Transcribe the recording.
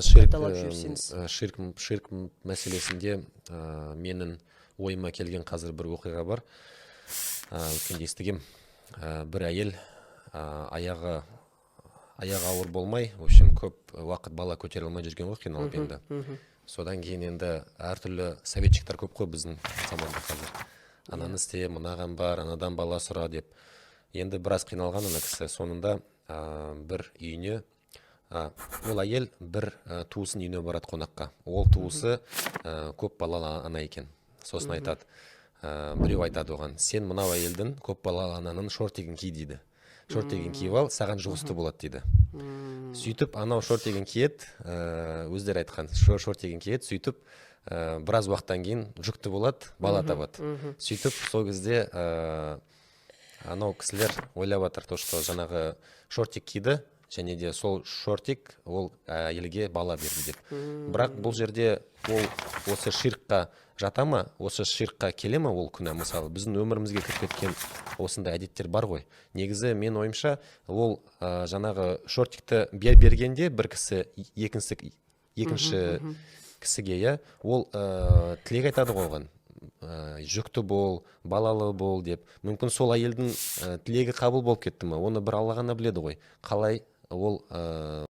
Ширк, Қайталап жіберсеңіз. Ширк мәселесінде менің ойыма келген қазір бір оқиға бар. Өткенде естігем. Бір әйел аяғы ауыр болмай, в общем, көп уақыт бала көтере алмай жүрген ғой, қиналып енді. Содан кейін енді әртүрлі советчиктер көп қой біздің заманда қазір: ананы істе, мынаған бар, анадан бала сұра деп. Енді біраз қиналған ана кісі. Соңында бір үйіне, ол әйел бір туысының үйіне барады қонаққа. Ол туысы көп балалы ана екен. Сосын айтады, біреу айтады оған: «Сен мынау әйелдің, көп балалы ананың шортигін ки, – дейді, – шортигін киіп ал, саған жұғысты болады», – дейді. Сөйтіп анау шортигін киеді, өздері айтқан шортигін киеді. Сөйтіп біраз уақыттан кейін жүкті болады, бала табады. Сөйтіп сол кезде анау кісілер ойлап жатыр, то что жаңағы шортик киді және де сол шортик ол әйелге бала берді деп. Бірақ бұл жерде ол осы ширкқа жата ма, осы ширкқа келе ма ол күнә? Мысалы, біздің өмірімізге кіріп кеткен осындай әдеттер бар ғой. Негізі, мен ойымша, ол жаңағы шортикті бергенде бір кісі екінші кісіге, иә, ол тілек айтады ғой оған, жүкті бол, балалы бол деп. Мүмкін, сол әйелдің тілегі қабыл болып кетті ма, оны бір Алла ғана біледі ғой. Қалай ол